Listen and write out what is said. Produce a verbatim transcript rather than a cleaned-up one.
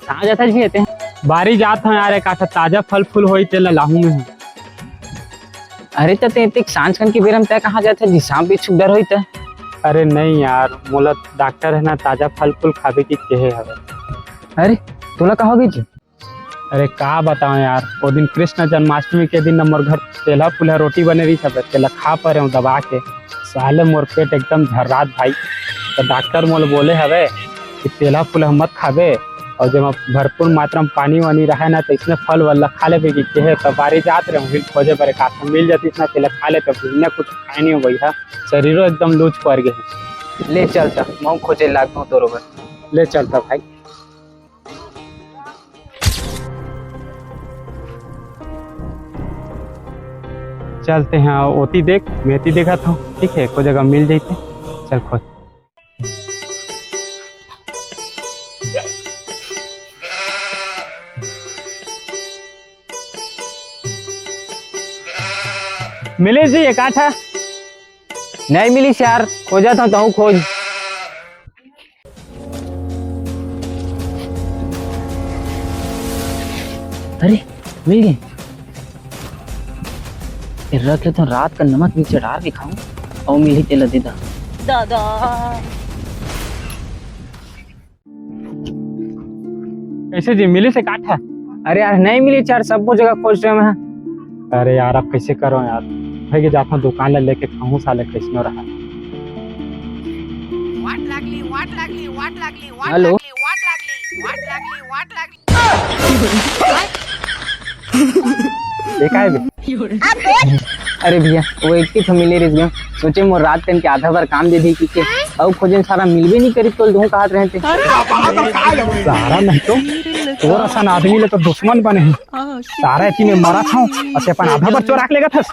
कहाँ जात हस जी एते? बारी जात हँव यार, एक आठा ताजा फल फूल होही तेला लाहूँ मैं। अरे त ते एतिक सांझ कन के बेरा म तैं कहाँ जात हस जी? सांप बिच्छू के डर होही त। अरे नहीं यार, मोला डॉक्टर ह ना ताजा फल फूल खाबे के केहे हवे। अरे तोला का होगे जी? अरे का बतावँ यार, ओ दिन कृष्ण जन्माष्टमी के दिन न मोर घर तेलहा फुलहा रोटी बने रहिस हवे, तेला खा परे हँव दबा के। साले मोर पेट एकदम झर्रात भाई। त डॉक्टर मोला बोले हवे कि तेलहा फुलहा मत खाबे, अउ जेमा भरपूर मात्रा म पानी वानी रहय ना, त इसने फल वल ला खा लेबे कि केहे। त बारी जात रहेंव, फिर खोजे बर एक आध मिल जातिस ना, तेला खा लेतेंव। बिना कुछ खाए नहीं हँव भैया, शरीरो एकदम लूज पड़ गे हे। ले चल त, महूँ खोजे लागहूँ तोरो बर। ले चल त भाई। चल तें ह ओती देख, मैं एती देखत हँव, ठीक हे, एको जगह मिल जही ते। चल खोज। मिलिस जी एक आठा? नहीं मिलिस यार, खोजत हँव, तहूँ खोज। अरे, मिल गे। ए रख लेथँव, रात कन नमक मिर्चा डार के खाहूँ, अउ मिलही तेला दे दा। दादा। कइसे जी, मिलिस एक आठा? अरे यार, नहीं मिलिस यार, सबो जगह खोज रहेंव मैं। अरे यार, अब कइसे करँव यार? भइगे जाथँव दुकान ले लेके खाहूँ, साले कइसनो रहा। वाट लागली, वाट लागली, वाट लागली, वाट हेलो। लागली, वाट लागली, वाट लागली, वाट लागली। ये का हे बे? अरे भैया, ओ एक ठो मिले रहिस गा, सोचेंव मोर रात कन के आधा बर काम दे दिही कहिके, अउ खोजेंव सारा मिलबे नहीं करिस, तोला दूहूँ कहत रहेंव ते। सारा नहीं तो तोर असन आदमी ले तो दुश्मन बने हे। सारा एती में मरत हँव, अउ तें अपन आधा बर चोरा के लेगत हस।